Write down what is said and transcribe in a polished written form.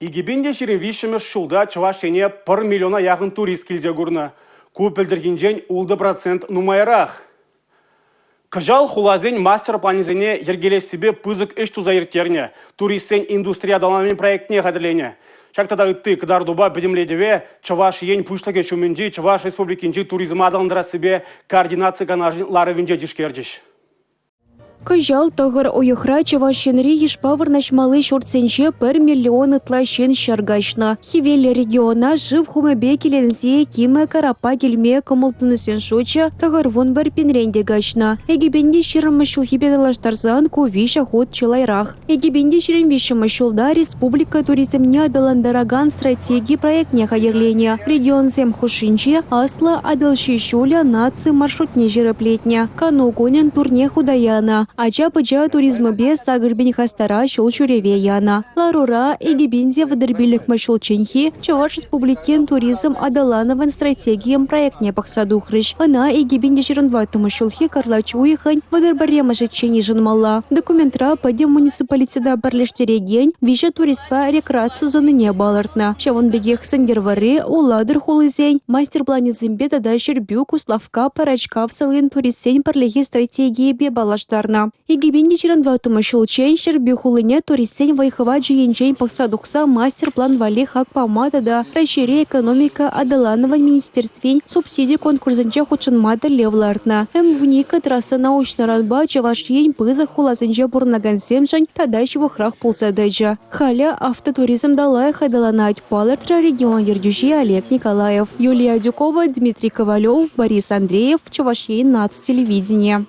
2023-мӗш ҫулта Чӑваш Ене пӗр миллиона яхӑн турист килсе курнӑ. Ку пӗлтӗрхинчен 6 процент нумайрах. Кӑҫал хуласен мастер-планӗсене йӗркелессипе пысӑк ӗҫ туса ирттернӗ, туристсен индустри аталанӑвӗн проектне хатӗрленӗ. Ҫак тата ытти кӑтартупа пӗтӗмлетӗве Чӑваш Ен Пуҫлӑхӗ ҫумӗнчи Чӑваш Республикинчи туризма аталантарассипе координаци канашӗн ларӑвӗнче тишкерчӗҫ. Кӑҫал 9 уйӑхра Чӑваш Енри йышпа вырнаҫмалли ҫуртсенче 1 миллион ытла ҫын ҫӗр каҫнӑ. Хӗвеллӗ региона шыв хумӗпе киленсе кимӗ караппа килме кӑмӑл тунисен шучӗ 91 пинрен те каҫнӑ. 2020-мӗш ҫулхипе танлаштарсан ку виҫӗ хут чылайрах. 2023-мӗш ҫулта республика туризмне аталантаракан стратеги проектне хатӗрленӗ. Регионсем хушшинче Аслӑ Атӑлҫи ҫулӗ наци маршрутне ҫирӗплетнӗ. Кану кунӗн турне хута янӑ. Ача-пӑча туризмӗпе 8 пин хастара ҫул ҫӳреве янӑ. Ларура 2035-мӗш ҫулчченхи Чӑваш Республикин туризм аталанӑвӗн стратегийӗн проектне пӑхса тухрӗҫ. Ӑна 2024 ҫулхи кӑрлач уйӑхӗн 31-мӗшӗччен йышӑнмалла. Документра пӗтӗм муниципалитета пӗрлештерекен виҫӗ туристпа рекреаци зонине палӑртнӑ. Ҫавӑн пекех Сӗнтӗрвӑрри, Улатӑр хулисен мастер-планӗсемпе тата Ҫӗрпӳ, Куславкка, Пӑрачкав салин туристсен пӗрлехи стратегийӗпе паллаштарнӑ. 2024 ҫулччен Ҫӗрпӳ хулине туристсен вӑй-хӑвачӗ енчен пӑхса тухса мастер-план валли хак пама тата Раҫҫейри экономика аталанӑвӗн министерствин субсиди конкурсӗнче хутшӑнма тӗллев лартнӑ. М-2 трассӑна уҫнӑранпа Чӑваш Ен пысӑк хуласенче пурӑнакансемшӗн тата ҫывӑхрах пулса тӑчӗ. Халӗ автотуризм та лайӑх аталанать, палӑртрӗ регион ертӳҫи Олег Николаев. Юлия Адюкова, Дмитрий Ковалев, Борис Андреев, Чӑваш Ен наци телевиденийӗ.